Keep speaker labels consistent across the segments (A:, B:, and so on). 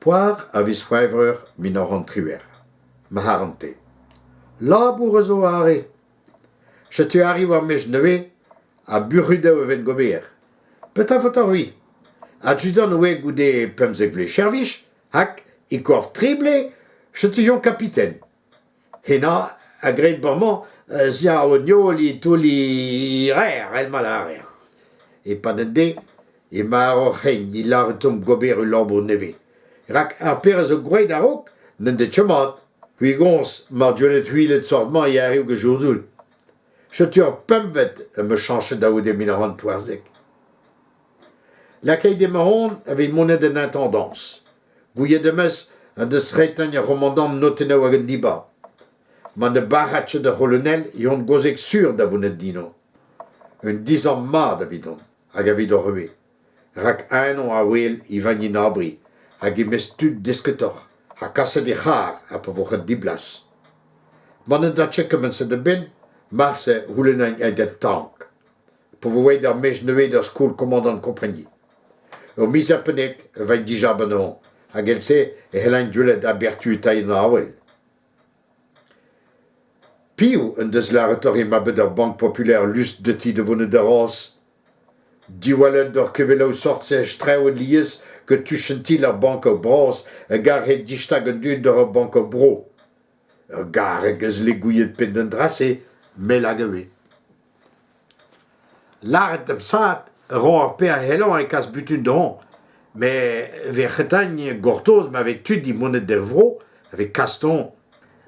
A: Poar a viz C'hwevrer 1918. Ma c'harantez. Labour a zo aze. Setu arri war maez nevez ha burudoù e vent gober. Petra 'faot deoc'h-c'hwi ? Adjudant oa goude 15 vloaz servij hag e-korf tri bloaz setu eñ kapiten. Henañ a gred bremañ ez ya an holl e toull e reer evel ma lârer. E-pad an deiz emañ ar c'hein e lâret deomp gober ul labour nevez. Rak ar pezh a zo gwraet a-raok n'en deo ket mat. C'hwi 'gomz mar deuet c'hwilet sort-mañ e arriv gant Jourdoul. Setu ar pempvet am eus chañchet da c'houde 1914. Lakait emaon evit monet en intendañs. Gouiet em eus en deus retet ar c'homandant notennoù hag an dibab. Ma ne barrad ket ar c'holonel e on gozek sur da vonet dino. Un disamm mat evidon hag evidoc'h ivez. Rak eñ a wel Ivan Abri hag e-mesk tud desketoc'h ha kaset e c'har ha pa vo ret diblas. Ma ne da ket kement-se da benn, marse c'houlennañ aet en tank. Pa vo aet ar mestr nevez d'ar skol komandant komprenniñ. Ur miz ha pennek e vaint dija anezhañ hag èl-se e c'hellaint gwelet a-bertu e-tailh an avel. Piv en deus lâret deoc'h emañ bet ar Banque Populaire lust deuti da vonet da Roazhon ? Diwallet doc'h keveloù sort-se strewet lies gant tuchentil ar bankoù bras a garhe distag an dud doc'h ar bankoù bro. Ur garreg a zle gouiet penn d'an dra-se, me lak ivez. Lâret da'm zad e ro ar pezh a c'hellañ e kas butun dezhañ, met e vez c'hetañ gortoz ma vez tud é monet d'er vro a vez kas dezhañ.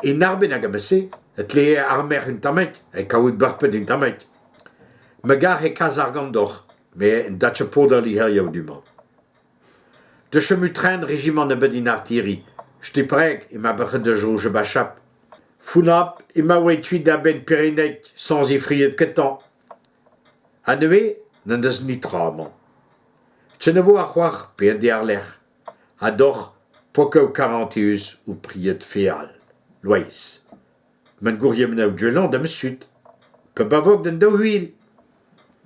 A: En arbenn ag se e tlee ar merc'h un tammig ha kaout berped un tammig. Me garhe kas argant deoc'h, met un dacha podal hiziv du-mañ. Da chom tren rejimant ebet en artiri, Stipreg emañ bac'het da soñj bachap. Founnapl emañ oa kuit a-benn Perenneg sans he fried kentañ. Ha neuze n'en deus netra amañ. Ken e vo ar c'hoar pe an deiz war-lerc'h. Ha deoc'h pokoù karanteus ho pried feal, Loeiz. Man gourc'hemennoù gwellañ da'm zud. Pep a vok d'an daou vil.